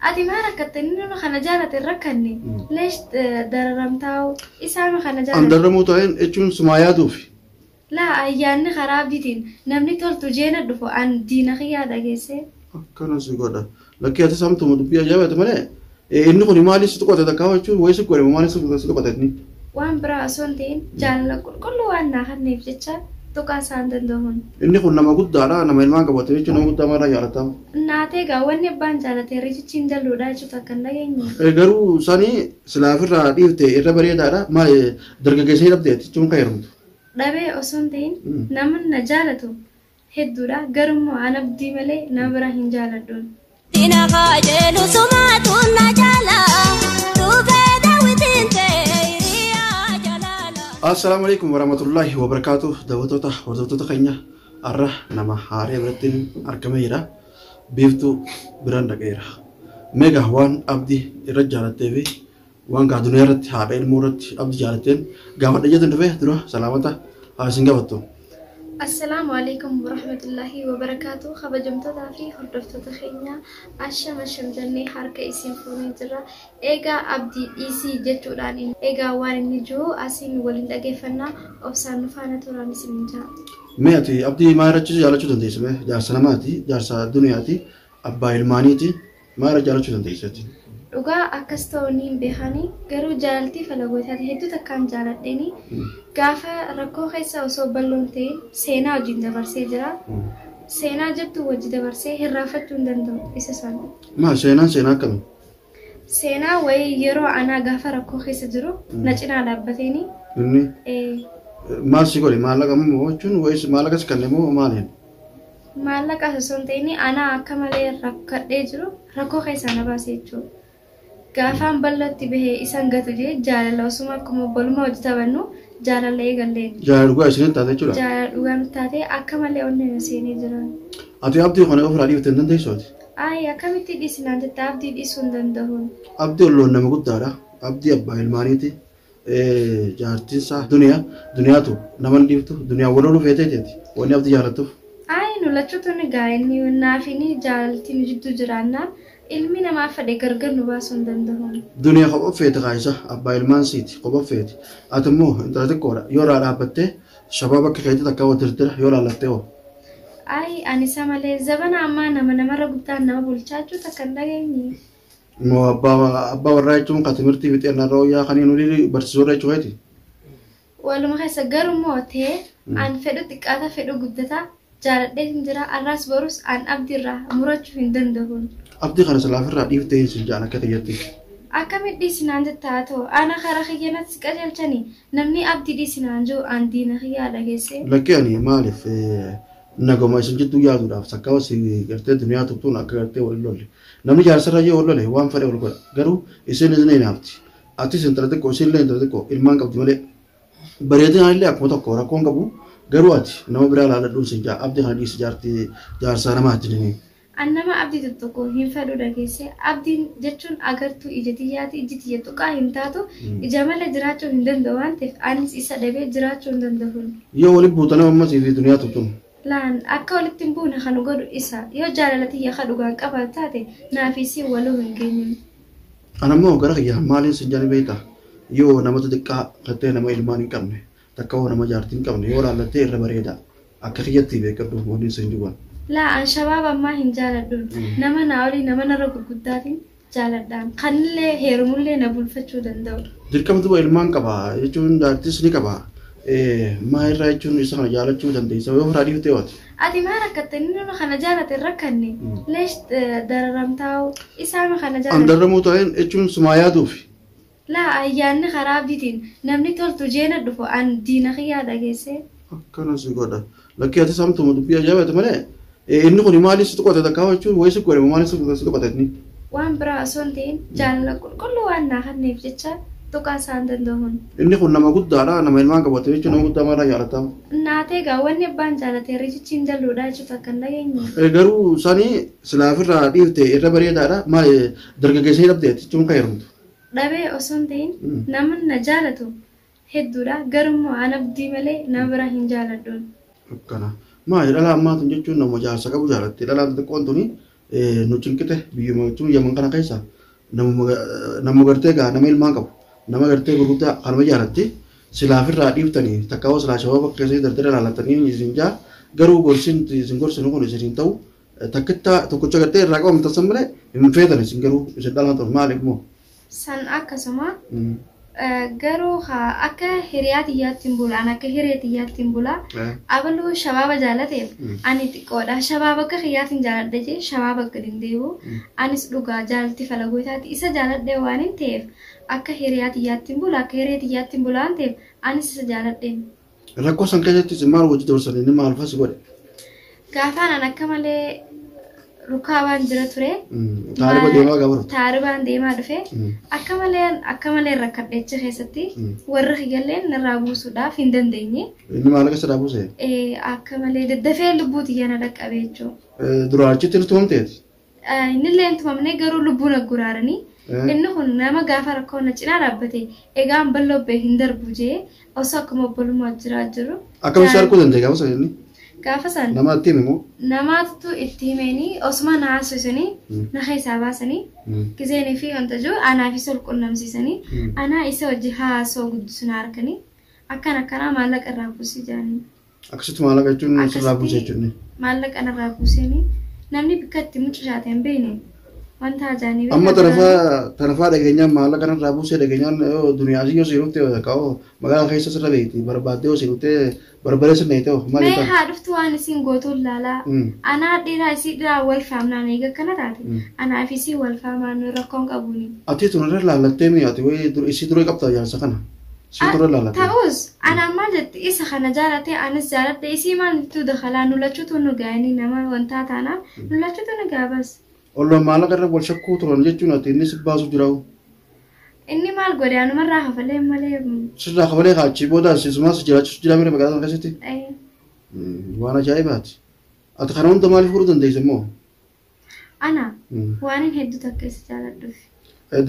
Ati maa rakkatte? Inni nama kana jaalate hin rakkanne. Leesh dararamtaa'u isaama kana An jaalate. dararamuu taa'een jechuun sumaa yaaduufi. Laa ayyaanni karaa abdiitiin namni toltu jeena dhufu an diina kiyyaa dhageessee. Akkana si godha. Lakkii ati samtuma dubbii ajaa'ibaati malee inni kun maaliif si tuqate takkaa jechuun wayii si godhe maaliif si tuqate inni. Waan biraa osoo hin ta'in jaalala qulqulluu waan naa kenneef jecha tuqaa isaan danda'uun. Inni kun nama guddaadha, nama ilmaan qabate jechuun nama guddaa maalirraa jaalataa? Naatee egaa wanni abbaan jaalate riqichi hin jalluudha jechuudha akka hin dhageenye. Garuu sani silaa ofirraa dhiifte irra bareedaadha. Maali dargaggeessa hin dhabde jechuun kan heerumtu. Dhabee osoo hin ta'in namni na jaalatu hedduudha, garuu an abdii malee nama biraa hin jaaladhuun. Tina kajeelu sumaatu na jaala dhufee daawwitiin ta'e hiriyaa jalaala. Assalaamu alaikum warahmatullahi wabarakatuh. Daawwattoota hordoftoota keenya, har'a nama haaree biratti argamee jira. Biiftuu biraan dhaqeera. Meegaa waan abdii irra jaalattee fi waan gaa duniyaa irratti haadha ilmoo irratti abdii jaalatteen gaafadha jettan dhufee dura salaamata haa isin gaafattu. Assalaamu alaikum warahmatullahi wabarakaatu. Kabajamtootaa fi hordoftoota keenya, asham asham jennee harka isin fuunee jirra. Egaa abdii dhiisii jechuudhaan egaa waan inni jiru asiin waliin dhageeffannaa, obsaan nu faana turaan isin jaa. Mee ati abdii maa irratti jaalachuu dandeessa? Mee jaarsa namaati, jaarsa duniyaati, abbaa ilmaaniiti, maa irra jaalachuu dandeessa? Dhugaa akkas ta'uu ni hin beekani, garuu jaalaltii falagootaati hedduu takkaan jaaladheeni gaafa rakkoo keessa osoo bal'oon ta'in seenaa wajjin dabarsee jira. Seenaa jabduu wajji dabarsee hirraafachuu hin danda'u isa sana. Maal seenaan, seenaa akkamii? Seenaa wayii yeroo anaa gaafa rakkoo keessa jiru na cinaa dhaabbateeni. Inni maal si godhe? Maallaqa moo jechuun wayis maallaqa si kenne moo maaliin? Maallaqa osoo hin ta'in anaa akka malee rakkadhee jiru rakkoo keessaa na baase jechuudha. Gaafaan bal'ootti bahee isan gatu jee jaalala osuma akkuma obbolummaa hojii taphannu jaalala eegalleen. Jaalala dhugaa isiniin taate jechuudha. Jaalala dhugaa nutti taate, akka malee onnee na seenee jira. Ati abdii kana ofirraa dhiiftee hin dandeessu ati? Ayi, akkamitti dhiisinaan jette? Abdii dhiisuu hin danda'u. Abdii olloon nama guddaadha. Abdii abbaa ilmaaniiti. Jaartiin isaa duniyaa, duniyaatu nama hin dhiiftu, duniyaa wal ooluu feeteeti wanni abdii jaalattuuf. Ayi, nu lachuutu ni gaa inni naaf inni jaalaltii nu jidduu jiraannaan ilmi namaa fedhe gargar nu baasuu hin danda'u. Duniyaa kopha feete kaayisa, abbaa ilmaan siiti kopha feete. Ati immoo intala xiqqoodha, yoo irraa dhaabbattee shabaaba akka keetii takka hoo dirdira yoo laallattee hoo. Ayi, ani isa malee zabana ammaa nama namarra guddaan nama bulchaachuu takka hin dhageenye. Moo abbaa warraa jechuun kan timirtii fixee narra wayyaa kan inni olii barsiisuu irra jechuu keeti. Waluma keessa garuu moo ta'ee an fedhu xiqqaata fedhu guddataa jaaladhee hin jira, arraas borus an abdiirraa murachuu hin danda'u. Abdii kana silaa ofirraa dhiiftee sin jaan akka kiyyatti. Akkamitti dhiisinaan jetta? Haa ta'u, ana karaa kiyyanatti si qajeelchanii namni abdii dhiisinaan jiru an diina kiyyaa dhageessee. Lakkee, ani maaliif nagoma isin jidduu yaaduudhaaf takka si gartee duniyaa tuqtuun akka gartee wal lolle. Namni jaarsarra yoo wal lole waan fedhe wal godha. Garuu isin ni hinaafti. Atis intala xiqqoo, isin illee intala xiqqoo ilmaan qabdi malee. Bareedinaan illee akkuma tokko rakkoon qabu, garuu ati nama biraa ilaaladhuun sin jaa, abdii kana dhiisi, jaartii jaarsaa namaa ajjinini. An nama abdii tokko hin fedhu dhageesse. Abdiin jechuun agartuu ija tiyyaati, iji tiyya tuqaa hin taatu, ija malee jiraachuu hin danda'u waan ta'eef anis isa dhabee jiraachuu hin danda'u. Yoo walitti buutanii ammasii fi duniyaa tuqtuun. Laan, akka walitti hin buune kan godhu isa, yoo jaalala tiyya ka dhugaan qabaatu taate naaf isii waluu hin geenyu. Ana immoo gara kiyya maaliin sin jaani beektaa? Yoo nama xixiqqaa kattee nama ilmaan hin qabne takka hoo nama jaartii hin qabne yoo laallattee irra bareeda. Akka kiyyatti beekadhu wanni sin duwwan. Laa, an shabaaba ammaa hin jaaladhu. Nama naa olii, nama narra gurguddaatiin jaaladhaan. Kanillee heerumullee na bulfachuu danda'u. Dirqama duba ilmaan qaba jechuun jaartis ni qaba. Maa irraa jechuun isa kana jaalachuu dandeessa yoo ofirraa dhiiftee waati. Ati maa rakkatte? Inni nama kana jaalate hin rakkanne. Leesh dararamtaa'u isaama kana An jaalate. dararamuu taa'een jechuun sumaa yaaduufi. Laa ayyaanni karaa abdiitiin namni toltu jeena dhufu an diina kiyyaa dhageessee. Akkana si godha. Lakkii ati samtuma dubbii ajaa'ibaati malee inni kun maaliif si tuqate takkaa jechuun wayii si godhe maaliif si tuqate inni? Waan biraa osoo hin ta'in jaalala qulqulluu waan naa kenneef jecha tuqaa isaan danda'uun. Inni kun nama guddaadha, nama ilmaan qabate jechuun nama guddaa maalirraa jaalataa? Naatee egaa wanni abbaan jaalate riqichi hin jalluudha jechuudha akka hin dhageenye. Garuu sani silaa ofirraa dhiifte irra bareedaadha. Maali dargaggeessa hin dhabde jechuun kan heerumtu. Dhabee osoo hin ta'in namni na jaalatu hedduudha, garuu an abdii malee nama biraa hin jaaladhuun. Akkana. Maali dhalaa ammaa tun jechuun nama jaarsa qabu jaalatti. Dhalaan xixiqqoon tuni Nu cinqite biyyuma jechuun Yaman kana keessa nama gartee gaa nama ilmaan qabu nama gartee gurguddaa kanuma jaalatti silaafirraa dhiiftanii takka hoo silaa shababa keessatti dardara laalatanii isin jaa garuu gorsin isin gorsinu kun isin hin ta'u takkitta tokkicha gartee irraa qabamtan san malee hin feetan isin garuu isin dhalaan ta'u maaliif moo? San akkasuma garuu akka hiriyaa xiyyaatti hin bula an akka hiree xiyyaatti hin bula abaluu shabaaba jaalateef ani xiqqoodha shabaaba akka kiyyaatiin jaaladha jee shabaaba gadi hin deebi'u anis dhugaa jaalatti falagoo isaati isa jaaladhee waan hin ta'eef akka hiriyaa xiyyaatti hin bula akka hiree xiyyaatti hin bula waan ta'eef anis isa jaaladheen. Rakkoo san keessatti isin maal hojii dabarsan inni maal fas godhe? Gaafaan an akka malee rukaabaan jira ture. Taariba deemaa gaafa dhufte. Taaribaan deemaa dhufe akka malee rakkadheecha keessatti warri kiyyalleen narraa buusuudhaaf hin dandeenye. Inni maallaqa sirraa buuse? Akka malee daddafee lubbuu xiyyaana dhaqqabe jechuudha. Duraan achitti ni tumamteeti? Innillee hin tumamne garuu lubbuu na guraaranii. Inni kun nama gaafa rakkoo na cinaa dhaabbate egaan bal'oo bee hin darbu jee osoo akkuma obbolummaa jiraa jiru. Akkamitti si arguu danda'e gaafa sana inni? Gaafa san Nama itti hime moo? Namaatu itti himeenii osuma na haasofsanii na keessaa baasanii gizeenii fi wanta jiru anaa fi sol qunnamsiisanii anaa isa wajji haasoo guddisu na harkanii akkan akkanaa maallaqa irraa buusii jedhanii. Akkasitti maallaqa jechuun sirraa buuse jechuun. Maallaqa narraa buuseenii namni bakka itti muccaate hin beekne wanta ajaa'ibaa. Amma tarafaa dhageenyaan maallaqa narraa buusee dhageenyaan yoo duniyaa asii yoo siirufte ka'oo magaalaa keessa sirra beekti barbaaddee yoo siirufte barbaree sirna ta'e maal Mee ta'e? Haa dhuftu waan isin gootuun laalaa. Anaa dhiiraa isii dhiiraa wal faamnaan eega akkana taate. Anaa fi isii wal faamaan nu rakkoon qabuuni. Ati tun irra laallattee mi ati wayii isii dura qabta jaarsa kana? Isii dura laallattee? Ta'us anaan maal jetti isa kana jaalate anis jaaladhe isii maal nittuu dakalaa nu lachuutu nu gaa'anii nama wantaa taanaaf nu lachuutu nu gaabas. Olloon maallaqa irra wal shakkuu turan jechuun ati inni si baasuuf jiraa'u. Inni maal godhe anumarraa kafalee malee. Sirraa kafalee kaachii booda isumas jiraachisu jira mire magaalaa sana keessatti. Waan ajaa'ibaati. Ati kana hunda maaliif godhuu dandeessa immoo? Ana waan hin hedduu takka isa jaaladhuuf.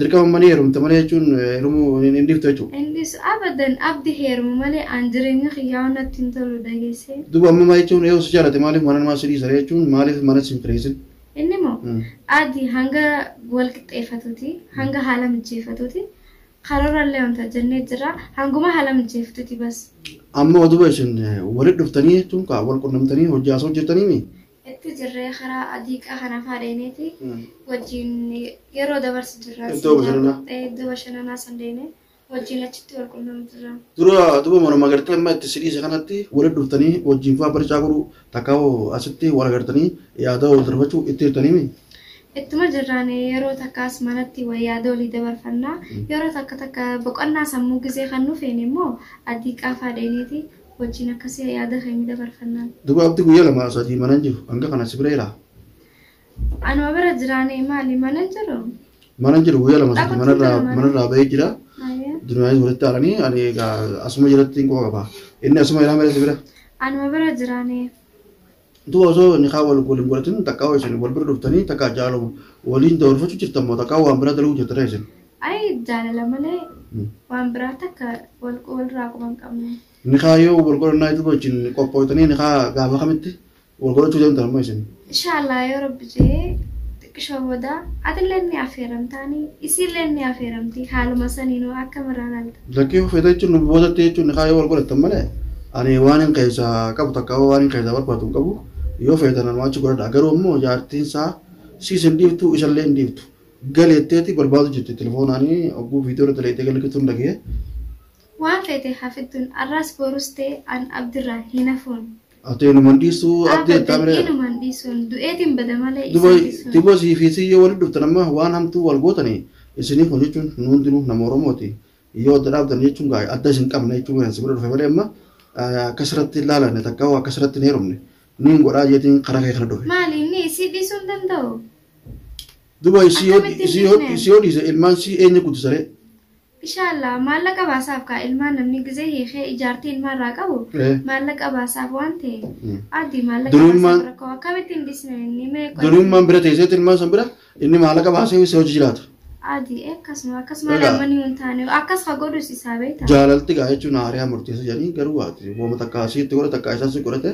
Dirqama malee heerumte malee jechuun heerumuu hin dhiiftu jechuudha. Innis abadan abdi heerumu malee an jireenya kiyyaa natti hin tolu dhageessee. Duuba amma maal jechuun yoo si jaalate maaliif mana namaa si dhiisa jechuun maaliif mana si hin kireessin? Inni moo adii hanga wal qixxeeffatuuti hanga haala mijeeffatuuti karoorallee wanta jennee jira hanguma haala mijeeffatuuti bas. Amma duuba isin walitti dhuftanii jechuun kaa wal qunnamtanii hojii haasoo hojjetanii mi? Itti jirree karaa adii kana faadheeneeti wajjin yeroo dabarsu jirra. Iddoo bashannanaa? Iddoo bashannanaa san deemee wajjin achitti wal qunnamu jirra. Dura duuba manuma gartee amma itti si dhiise kanatti walitti dhuftanii wajjin fa'aa barcaa godhuu takka hoo asitti wal agartanii yaada wal darbachuu itti jirtanii mi? Ittuma jirraan yeroo takkaas manatti wal yaada walii dabarfannaa yeroo takka takka boqonnaa sammuu gisee kan nu feene immoo adii qaafaa dheeneeti wajjin akkasii yaada keenya dabarfannaa. Duuba abdi guyyaa lama sadii mana hin jiru hanga kana si bira jira. Anuma bira jiraanii maali mana hin jiru? Mana hin jiru guyyaa lama sadii Dhaqatu manarraa bahee jira. Ayyaa. Duniyaanis walitti aananii ani egaa asuma jalatti hin quba qaba. Inni asuma jira malee si bira. Anuma bira jiraanii. Duuba osoo niqaa wal waliin godhatin takka hoo isin wal bira dhuftanii takka jaaluma waliin dabarfachuu jirtan moo takka waan biraa dalaguu jirtan isin? Ay jaalala malee waan biraa takka wal walirraa quba hin qabnu. Niqaa yoo wal godhannaa duuba wajjin qophooftanii niqaa gaafa kamitti wal godhachuu deemtan ammoo isin? Inshallah yoo rabbi jee xiqqishoo booda atillee ni affeeramtaanii isiillee ni affeeramti haaluma saniinuu akka mirraa laalta. Lakkii feeta jechuun boodatti jechuun niqaa yoo wal godhattan malee ani waan hin keessaa qabu takka waan hin keessaa barbaadu hin qabu yoo feetan anuma achi godhadha garuu immoo jaartiin isaa siis hin dhiiftu isallee hin dhiiftu galeetteeti barbaadu jirti telefoonaanii ogguu viidiyoo irra daleettee galgitu hin dhagee. Waan feete hafittuun arraas borus ta'e an abdirraa hin hafuun. Ati inuman dhiistuu abdii jettaa Abadan miree. inuman dhiisuun du'eetiin bada malee Duba isaan dhiisuun. tiboo sii fi sii yoo walitti dhuftan amma waan hamtuu wal gootanii isiniif kun jechuun nu hundinuu nama Oromooti. Yoo adda dhaabdan jechuun gaa adda isin qabna jechuun kan si bira dhufe malee amma akkasirratti ilaalanne takka hoo akkasirratti hin heerumne niin godhaa jeetiin karaa kee kana dhufe. Maali inni isii dhiisuu hin danda'u? Duba isii yoo Akkamitti hin isii yoo dhiisne? isii yoo dhiise ilmaan sii eenyu guddisaree? Inshallah maallaqa baasaaf kaa ilmaan namni gisee hiikee ijaartii ilmaan irraa qabu maallaqa baasaaf waan ta'e adii maallaqa Durummaan baasaaf rakkoo akkamitti hin dhiisne inni mee durummaan bira teesseetti ilmaan san bira inni maallaqa baasee isa hojii jiraata. Adii akkasuma akkasuma Egaa lamanii hin taane akkas haa godhus isaa beektaa. Jaalalti gaa jechuun haariyaa murteessa jedhanii garuu ati wooma takka asiitti godhate takka isaas godhate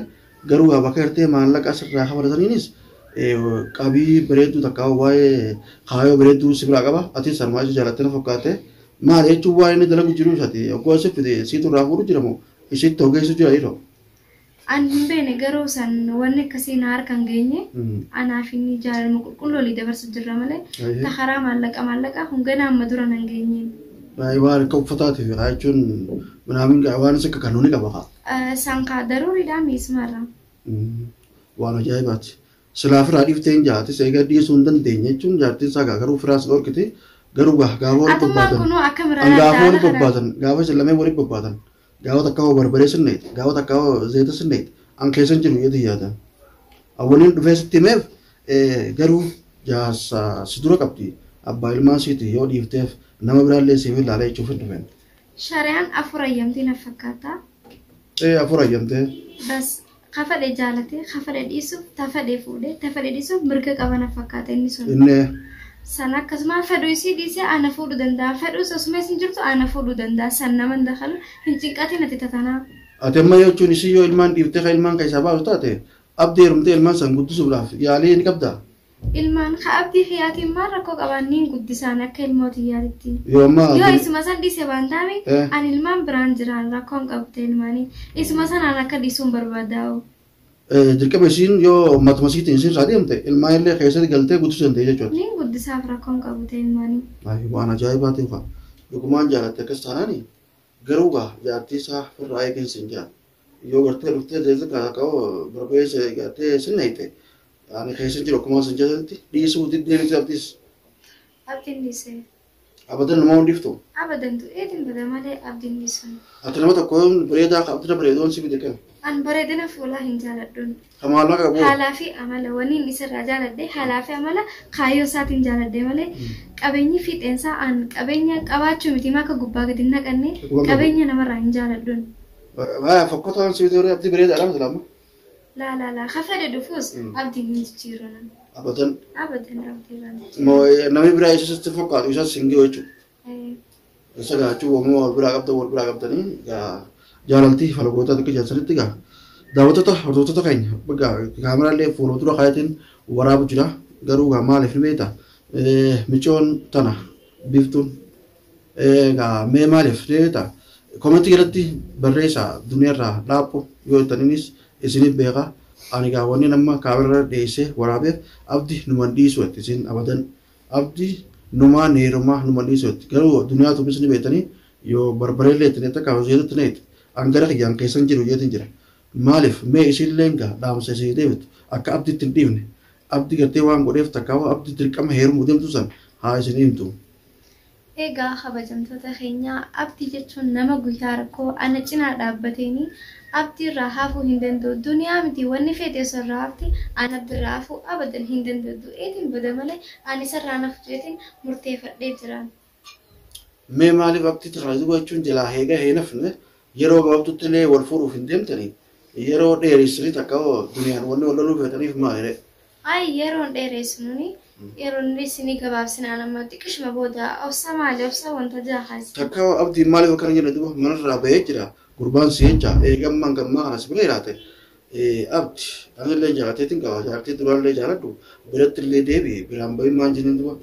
garuu gaa bakka gartee maallaqa asirraa kafalataniinis Qabii bareedduu takka waa'ee kaayoo bareedduu si biraa qaba. Atis harmaa isa jaalattee na fakkaate. Maal jechuun waan inni dalagu jiru isaati. Oggoo asi fide siitu irraa fuudhu jira moo isitti ogeessu jira dhiiroo? An hin beekne garuu san wanni akkasii na harka hin geenye. Anaaf inni jaalaluma qulqulluu walii dabarsu jirra malee ta karaa maallaqa maallaqaa kun ganaa amma dura nan geenyeen. Waan akka uffataatiif haa jechuun minaamin waan isa akka kanuu ni qaba kaa. San kaa daruuriidhaa miisumarra. Waan ajaa'ibaati. Silaa firaa dhiiftee hin jaatis egaa dhiisuu hin dandeenye jechuun jaartiin isaa gaa garuu firaas dhorkite garuu gaa gaafa walitti Atummaan bobbaatan. kunuu akka An miraa gaafa walitti kana. bobbaatan gaafa isin lameen walitti bobbaatan gaafa takka hoo barbaree sinneet gaafa takka hoo zayita sinneet an keessa hin jiru jeetii yaada. Awwaliin dhufee sitti himeef garuu jaarsa si dura qabdi abbaa ilmaan siiti yoo dhiifteef nama biraallee siif ilaalee jechuuf hin dhufeen. Shari'aan afur ayyamtii na fakkaata. Afur ayyamtee. Bas kafadhe jaalatee kafadhe dhiisuuf tafadhe fuudhee tafadhe dhiisuuf mirga qaba na fakkaata inni sun. Inni San akkasuma fedhu isii dhiisee ana fuudhuu danda'a. Fedhus osuma isin jirtu ana fuudhuu danda'a. San nama hin dakalu hin cinqatin ati tatanaa. Ati amma jechuun isii yoo ilmaan dhiiftee kan ilmaan keessaa baasu taate abdii heerumtee ilmaan san guddisuudhaaf yaalii ni qabdaa? Ilmaan ka abdii xiyaatiin maal rakkoo qaban niin guddisaan akka ilmoo xiyyaatitti. Yoo amma Yoo isuma san dhiise waan taame Eh. an ilmaan biraan jiraan rakkoon qabte ilmaanii. Isuma sanaan akka dhiisuun barbaadaa'u. Dirqama isiin yoo matuma isiitiin isiin irraa deemte ilmaan illee keessatti galtee guddisuu dandeenya jechuudha. Niin guddisaaf rakkoon qabte ilmaanii. Ay, waan ajaa'ibaa ta'e fa'a. Dhugumaan jaalatte akkas taanaani garuu gaa jaartii isaa firraa eegeen sin jaa. Yoo gartee dhuftee deemte qabu barbeessa gartee sin neeyte. Ani keessa jiru akkuma sin jedhanitti dhiisuu diddee miti abdiis. Abdiin dhiise. Abadan nama hundiftu. Abadan du'eetiin bada malee abdiin dhiisuun. Ati nama tokko bareedaa abdina bareedoon si fide kan. An bareedina fuulaa hin jaaladhuun. Ka maallaqa qabu. Haalaa fi amala waniin isarraa jaaladhe haalaa fi amala kaayyoo isaatiin jaaladhe malee qabeenyi fiixeensaa an qabeenya qabaachuu miti maka gubbaa gadi hin naqanne qabeenya namarraa hin jaaladhuun. Fokkotaan si fide abdii bareedaadha miti lama. Laa laa laa kafadhe dhufuus abdiin hin jijjiiru nama. Abadan Abadan abdiirraa hin jijjiiru. Namni biraa isa sitti fokkaatu isas hin gahu jechuudha. Isa gaachuu uumama wal biraa qabdan wal biraa qabdanii jaalaltii falgoota akka jaalsanitti gaa daawwattoota hordoftoota keenya gaa kaameraallee fuula dura kaayatiin waraabu jira garuu gaa maaliif ni beekta micoon tana biiftuun gaa mee maaliif ni beekta komentii jalatti barreessaa duniyaarraa dhaaphu yoo jettaniinis isiniif beeka ani gaa wanni nama kaameraa dhiyeessee waraabeef abdi numan dhiisu isin abadan abdi numaa neerumaa numan dhiisu garuu duniyaa tumis ni beektanii yoo barbareellee itti takka hojeetutti neet an gara kiyyaan keessan jiru jeetin jira maaliif mee isinillee gaa dhaamsa isinii deebitu akka abdiitti hin dhiifne abdi gartee waan godheef takka abdi dirqama heerumuu deemtu san haa isin himtu. Egaa kabajamtoota keenyaa abdii jechuun nama guyyaa rakkoo ana cinaa dhaabbateeni abdii irraa hafuu hin danda'u. Duniyaa miti wanni feete osoo irraa hafti an abdii irraa hafuu abadan hin danda'u. Du'eetiin bada malee ani isarraa nafu jeetiin murteeffadhee jira. Mee maaliif abdii irraa jechuun jalaa heega heenafne yeroo gabaabtutti illee wal fuudhuuf hin deemtanii yeroo dheeressanii takka duniyaan wanni wal loluu feetaniif maali? Ay yeroon dheeressinuni yeroon isinii gabaabsinaan amma xiqqishuma booda obsa maali obsa wanta jaahaas. Takka abdiin maaliif akkana jedhe duuba manarraa bahee jira gurbaan si jecha eegammaan gammaa kana si bira jiraate abdi anillee jaalateetiin qaba jaalattee duraallee jaaladhu biratti illee deebi'e biraan bahin maan jenneen duuba.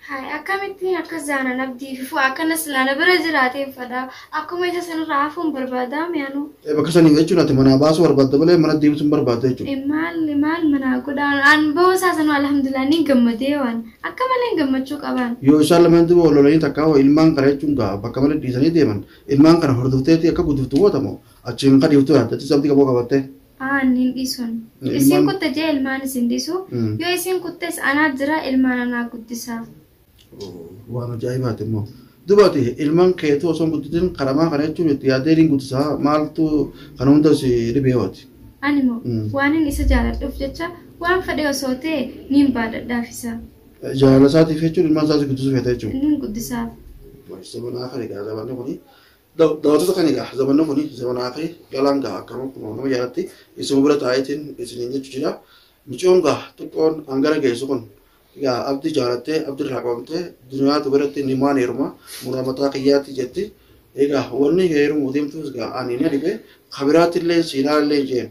Hai akkamittiin akkas jaanan abdii fi akkanas laana bira jiraateen fadhaa akkuma isa sanarraa hafuun barbaadaa mi'aanu. Bakka sanii jechuun ati manaa baasuu barbaadda malee mana deebisuun barbaadda jechuudha. Maal maal manaa godhaan an boosaa sanuu alhamdulillah niin gammadee waan akka malee gammachuu qabaan. Yoo isaan lameen duuba wal lolanii takka ilmaan kana jechuun gaa bakka malee dhiisanii deeman ilmaan kana hordofteetii akka guddiftu gootamoo achiin qadiiftu yaadda achi sabdi qaboo qabattee. Niin dhiisuun. Isin kutte jee ilmaan isin dhiisu yoo isin kuttes anaa jira ilmaan anaa guddisaa. Waan ajaa'ibaati immoo. Dubaati ilmaan keetuu osoo hin guddisin karamaa kana jechuun itti yaadee niin guddisaa maaltu kana hunda si dhibee hooti. Ani moo waan inni isa jaaladhuuf jecha waan fedhe osoo ta'e niin baadhadhaaf isa. Jaalala isaatiif jechuun ilmaan isaas guddisuu feete jechuudha. Niin guddisaaf. Zamanaa kan egaa zamanni kuni daawwattoota kan egaa zamanni kuni zamanaa fi galaan gaa akkama akkuma nama jaalatti isuma bira taa'eetiin isiniin jechuu jira. Micoon gaa xiqqoon hangara geessu kun egaa abdii jaalattee abdii irraa qabamtee duniyaatu biratti ni maan heeruma muraa mataa kiyyaatti jetti. Egaa wanni heerumuu deemtus gaa ani ni dhibe kabiraatti illee siinaa illee jeen.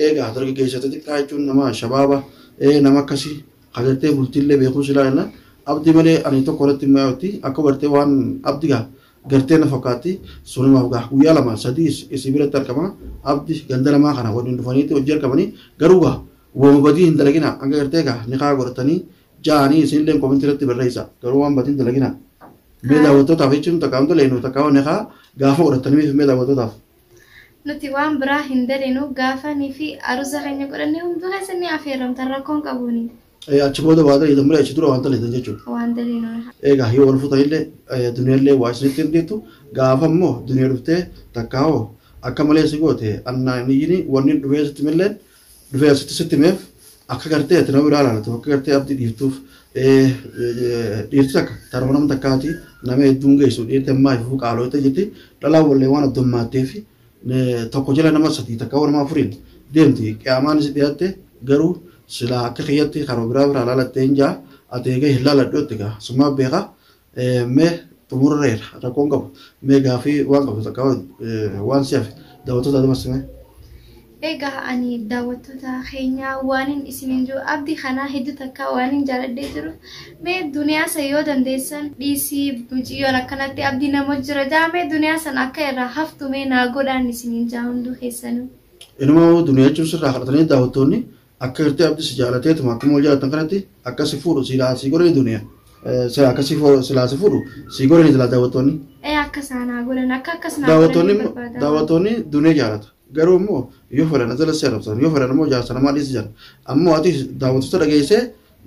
Egaa dargaggeessota xiqqaa jechuun nama shabaaba Nama akkasii agartee bultiillee beekuu silaa jenna. Abdii malee ani tokko irratti mi'aawti akka gartee waan abdi gaa gartee na fakkaatti sunumaaf gaa guyyaa 2 3 isii biratti argama. Abdi ganda lamaa kana waliin dhufaniitti hojii argamanii garuu gaa waan badii hin dalagina hanga gartee gaa ni kaa godhatanii ja'anii isinillee koomentii irratti barreessa garuu waan badii hin dalagina. Mee daawwattootaaf jechuun takka hamtu leenu takka waan kaa gaafa godhatanii mee daawwattootaaf. Nuti waan biraa hin dalinu gaafanii fi aruuza keenya godhannee hunduu keessan ni affeeramtan rakkoon qabuuni. Achi booda waa daleetan malee achi dura waan daleetan jechuudha. Waan dalinu. Egaa yoo wal fuutanillee duniyaallee waa isinitti hin dhiiftu gaafa immoo duniyaa dhuftee takka hoo akka malee si goote annaan iyyini wanni dhufee sitti milleen dhufee asitti sitti himeef akka gartee ati nama biraa ilaaltu akka gartee abdii dhiiftuuf dhiirti takka tarma nama takkaati nama hedduun geessu dhiirti ammaa ifuu qaaloo ta'e jetti dhalaan wallee waan addummaatteef tokko jala nama 3 takka nama 4 deemti qiyaamaan si dhiyaatte garuu silaa akka kiyyatti karoo biraa biraa ilaalattee hin jaa ati egaa hin laaladhu itti gaa summaa beeka mee xumurreera rakkoon qabu mee gaafii waan qabdu takka waan si hafe daawwattoota dabarsime. Egaa ani daawwattoota keenyaa waanin isiniin jiru abdii kanaa hedduu takka waanin jaaladhee jiru mee duniyaa san yoo dandeessan dhiisii mucayyoon akkanatti abdii nama jira jaa mee duniyaa san akka irraa haftu mee naa godhaan isiniin jaa hunduu keessanuu. Inuma duniyaa jechuun sirraa kadhatanii daawwattoonni akka gartee abdii si jaalateetuma akkuma wal jaalatan kanatti akka si fuudhu silaa si godhanii duniyaa. Silaa akka si silaa si fuudhu si godhanii silaa daawwattoonni. Akka isaanaa godhan akka akkas naa godhanii barbaada. Daawwattoonni duniyaa jaalatu. Garuu immoo yoo fedhan asirra si arrabsan yoo fedhan immoo jaarsa namaa dhiisi jedhan. Ammoo ati daawwattoota dhageessee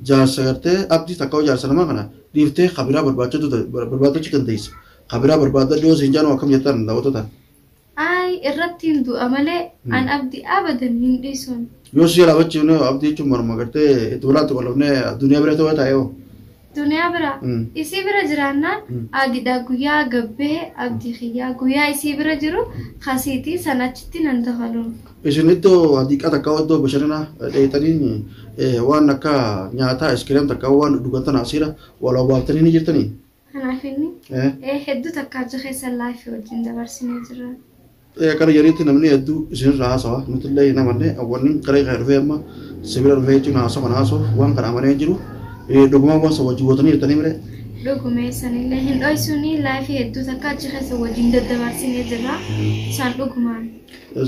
jaarsa gartee abdii takka jaarsa namaa kana dhiiftee kabiraa barbaadachuu dandeessa. Kabiraa barbaadadhu yoo siin jaanu akkam jettan daawwattootaan. Ay irratti hin du'a malee an abdii abadan hin dhiisuun. Yoo si jalaa bachiifne abdii jechuun morma gartee itti walaatti qolofnee duniyaa bira ta'uu taa'ee hoo. Duniyaa bira isii bira jiraannaan adiidha guyyaa gabbee abdii kiyyaa guyyaa isii bira jiru kasiitii san achitti nan dabalu. Isin iddoo hadiiqaa takka iddoo bashannanaa dheeytanii waan akka nyaataa iskiriim takka waan dhugan tana asiira wal obaaftanii ni jirtanii. Kanaaf inni hedduu takka achi keessa laafii wajjin dabarsinee jirra. Kana jedhanitti namni hedduu isinirraa haasawa nuti illee hin amanne wanni qaree kana dhufee amma sibira dhufee jechuun haasawa kana haasa'uuf waan kana amanee jiru dhugumaan waan sana wajjin gootanii jirtanii mire. Dhugume sanillee hin dhoysuuni laafii hedduu takka achi keessa wajjin daddabarsinee jirra isaan dhugumaan.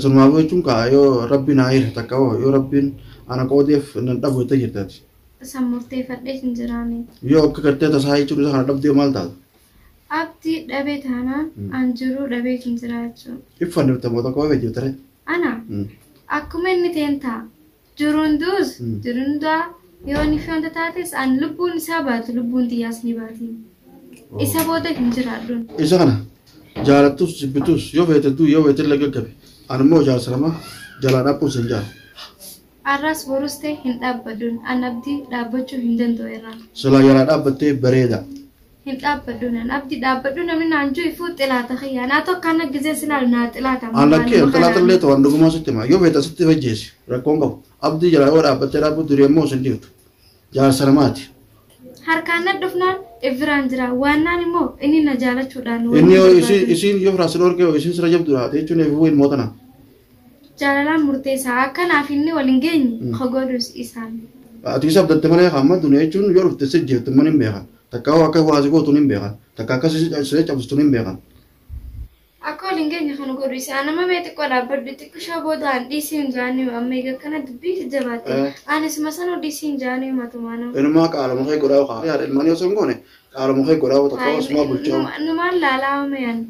Sunumaafuu jechuun kaa yoo rabbiin haa hire takka hoo yoo rabbiin ana qoodeef nan dhabu jettee jirtaati. San murteeffadhee hin jiraane. Yoo akka gartee tasaa jechuun isa kana dhabdee maal taata? Abdii dhabee taanaan an jiruu dhabee hin jiraachuu. Iffanni bitamuu tokko waa jirtare. Ana akkuma inni ta'een ta'a. Jiruun duus jiruun du'a yoo inni fi wanta taates an lubbuun isaa baatu lubbuun xiyyaas ni baati. Isa booda hin jiraadhuun. Isa kana jaalattus jibbitus yoo feete duu yoo feete illee gaggabe ani immoo jaarsa nama jalaa dhaabbuus hin jaalu. Arras borus ta'e hin dhaabbadhuun an abdii dhaabbachuu hin danda'u irraa. Silaa jalaa dhaabbattee bareeda. Hin dhaabbadhuun an abdii dhaabbadhu namni naan jiru ifuu xilaata kiyyaa naa tokko ana gizee silaalu naa xilaata. An lakkee xilaata illee ta'u an dhugumaa sitti hima yoo feete asitti fajjeessi rakkoon qabu abdii jalaa yoo dhaabbattee dhaabbattu durii immoo sin dhiiftu jaarsa namaati. Harkaan na dhufnaan ifiraan jira waannaan immoo inni na jaalachuudhaan. Inni yoo isiin yoo firaas dhorkee isiin sira jabduudha jechuun ifuu ilmoo tana. Jaalalaan murteessaa akkanaaf inni wal hin geenye hogodhus isaan. Ati isa abdatte malee hamma duniyaa jechuun yoo dhufte si jeeftu man hin beekan takka akka waasi gootu hin beekan takka akka si cabsitu hin beekan. Akka wal hin geenye kan godhu isaan nama mee xiqqoo dhaabbadhu xiqqoo boodaan dhiisii hin jaanii amma egaa kana dubbii jabaatte anis masanuu dhiisii hin jaanii matumaa nama. Inumaa qaalama kee godhaa kaa yaada ilmaanii osoo hin goone qaalama kee godhaa takka osumaa bulchaa. Numaan laalaa oomiyaan.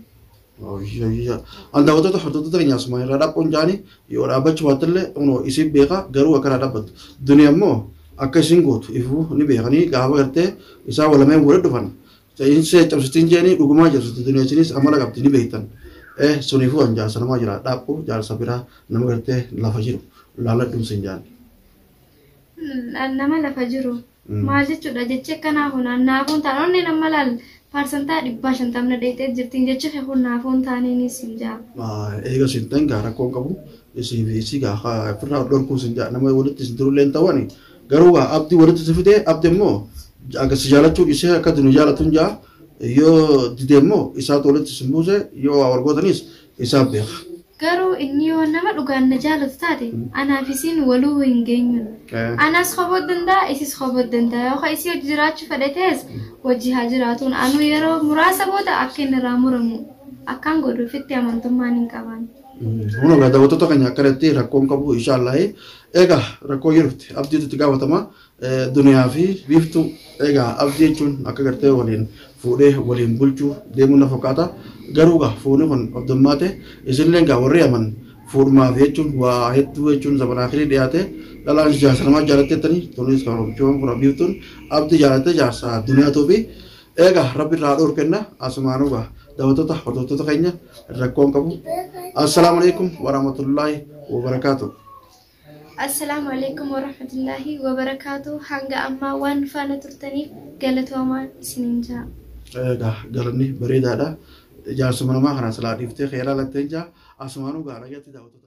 An daawwattoota hordoftoota keenya asumaan irraa dhaabbuun jaanii yoo dhaabbachuu baattellee isiin beeka garuu akkana dhaabbattu. Duniyaa immoo akka isiin gootu ifuu ni beekanii gaafa gartee isaan walameen walitti dhufan. Insee cabsitiin jeeni dhugumaa cabsitu duniyaa isinis amala qabdi ni beektan. Suniifuu an jaarsa namaa jira dhaabbu jaarsa biraa nama gartee lafa jiru laaladhuun sin jaan. Nama lafa jiru maal jechuudha jechi akkanaa kun naafuun taane onni nama laal parsantaa 150 dheetee jirtiin jechi kun naafuun taaneenis hin jaa. Eega sin ta'in gaa rakkoon qabu isii fi isii gaa ofirraa dhorkuun sin jaa nama walitti isin turullee hin ta'ani garuu gaa abdii walitti si fidee abdii immoo akka si jaalachuu ishee akka dunu jaalatuun jaa yoo didee immoo isaatu walitti isin buuse yoo waa wal gootanis isaaf beeka. Garuu inni yoo nama dhugaan na jaalatu taate anaaf isiin waluu hin geenyu. Anas hoboo danda'a, isis hoboo danda'a. Yookaan isii hojii jiraachuu fedhe ta'es hojii haa jiraatuun. Anuu yeroo muraasa booda akka inni irraa muramu akkaan godhuufitti amantummaan hin qaban. Kun egaa daawwattoota keenya akkanatti rakkoon qabu inshaallah. Egaa rakkoo jirti abdiitu itti gaafatama. Duniyaa fi biiftuu egaa abdii jechuun akka gartee waliin fuudhee waliin bulchuu deemuu na fakkaata. Garuu egaa fuuni kun obdummaate isinillee egaa warri aman fuudhumaaf jechuun waa hedduu jechuun zaman akirii dhiyaate dhalaan jaarsa namaa jaalatteettanii tunis kan hojjechuun kun biiftuun abdii jaalattee jaarsa duniyaa fi egaa rabbi irraa dhoor kenna asumaanuu egaa daawwattoota hordoftoota keenya rakkoon qabu. Assalaamu alaikum warahmatullaahi wabarakaatuh. Assalaamu alaikum warahmatullaahi wabarakaatu. Hanga ammaa waan faana turtaniif galatoomaa isiniin jaa. Egaa galanni bareedaadha. Jaarsuma namaa kana silaa dhiiftee keelaa lattee jaa asumaanuu gaara jatti daawwattoota.